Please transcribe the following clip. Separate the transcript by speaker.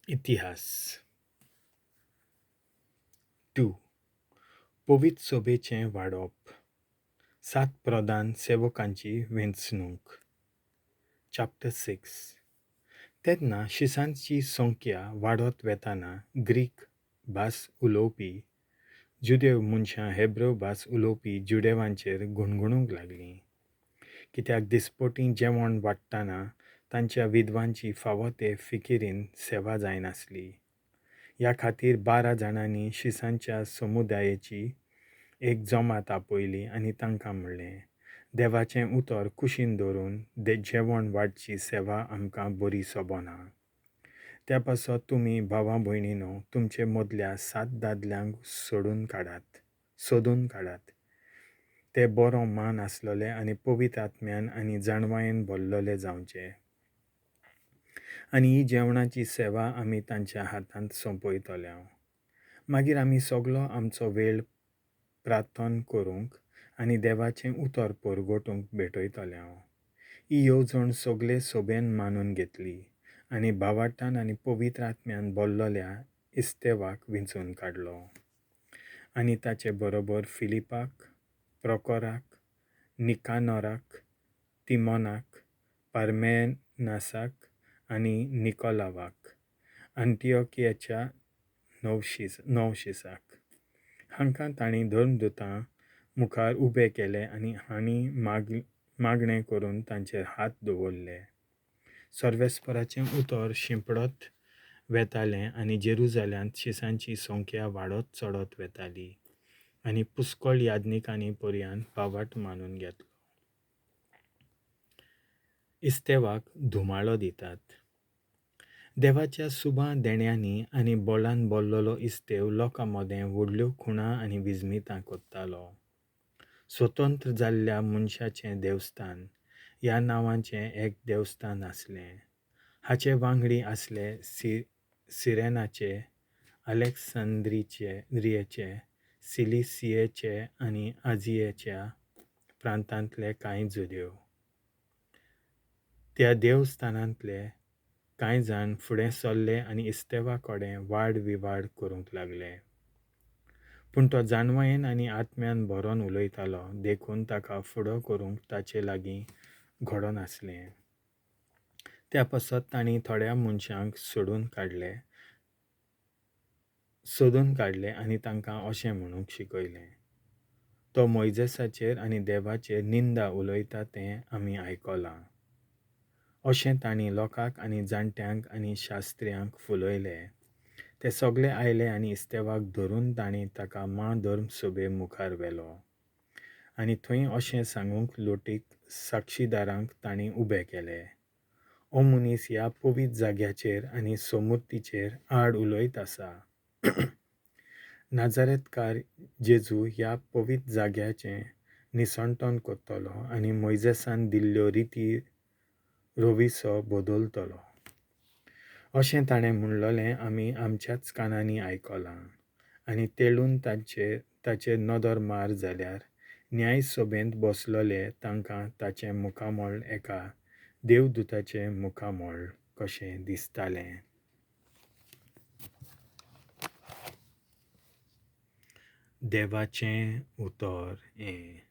Speaker 1: इतिहास 2. पवित्र सभेचें वाडप. 7 प्रधान सेवकांची वेंचणूक. चॅप्टर 6. तेन्ना शिसांची संख्या वाडत वेताना ग्रीक भास उलोवपी जुदेव मनशां हेब्रो भास उलोवपी जुदेवांचेर गुणगुणूंक लागलीं, कित्याक दिसपटी जेवण वाडटना तांच्या विधवांची फावो ते फिकिरीन सेवा जायनासली. ह्या खातीर 12 जाणांनी शिसांच्या समुदायेची एक जमात आपयली आनी तांकां म्हणलें, देवाचें उतर कुशीन दवरून जेवण वाडची सेवा आमकां बरी सोबना. त्या पासत तुमी भावा भयणीनो तुमचे मदल्या 7 दादल्यांक सोदून काडात. ते बरो मान आसलोले आनी पवित्र आत्म्यान आनी जाणवायेन भरलोले जावचे, आनी ही जेवणाची सेवा आमी तांच्या हातांत सोंपयतले. मागीर आमी सगलो आमचो वेळ प्रार्थन करूंक आनी देवाचें उतर परगटूंक भेटयतले. ही येवजण सगळे सोबेन मानून घेतली आनी भावार्तान आनी पवित्र आत्म्यान भरलोल्या इस्तेवाक विंचून काडलो, आनी ताचे बरोबर फिलिपाक, प्रोकोराक, निकानोराक, तिमोनाक, पार्मेनासाक आनी निकोलावाक, अंटियोकियाच्या 9 शिसाक. हांकां तांणी धर्मदूतां मुखार उबे केले आनी हांणी मागणें करून तांचेर हात दवरले. सर्वेस्पराचें उतर शिंपडत वेतालें आनी जेरुजाल्यांत शिसांची संख्या वाडत चडत वेताली, आनी पुष्कळ याज्ञिकांनी पर्यान भावार्थ मानून घेतलो. इस्तेवाक धुमाळो दितात. देवाच्या सुबा देण्यांनी आनी बोलान बोल्लोलो इस्तेव लोकां मदें व्हडल्यो खुणा आनी विजमितां करतालो. स्वतंत्र जाल्ल्या मनशाचें देवस्थान ह्या नांवाचें एक देवस्थान आसलें. हाचे वांगडी आसले सिरेनाचे, अलेक्सांद्रियेचे, सिलिसियेचे आनी आजियेच्या प्रांतांतले कांय जुदेव. त्या देवस्थानांतले कांय जाण फुडें सरले आनी इस्तेवा कडेन वाड विवाड करूंक लागले. पूण तो जाणवायेन आनी आत्म्यान भरोन उलयतालो, देखून ताका फुडो करूंक ताचे लागीं घडनासलें. त्या पासत तांणी थोड्या मनशांक सोदून काडले आनी तांकां अशें म्हणूंक शिकयलें, तो मोयजेसाचेर आनी देवाचेर निंदा उलयता तें आमी आयकलां. अशें तांणी लोकांक आनी जाणट्यांक आनी शास्त्र्यांक फुलयले. ते सगळे आयले आनी इस्तेवाक धरून तांणी ताका म्हाधर्म सभे मुखार व्हेलो, आनी थंय अशें सांगूंक लोटीक साक्षीदारांक तांणी उबे केले, हो मनीस ह्या पवित्र जाग्याचेर आनी सोमुर्तीचेर आड उलयत आसा. नाजारेतकार जेजू ह्या पवित्र जाग्याचें निसणटण करतलो आनी मोयजेसान दिल्ल्यो रिती रोविसो बदलतलो. अशें ताणें म्हणलोलें आमी आमच्याच कानांनी आयकलां. आनी तेळून ताचेर नदर मार जाल्यार न्यायसभेंत बसलोले तांकां ताचें मुखामळ एका देवदूताचें मुखामळ कशें दिसतालें. देवाचें उतर हें.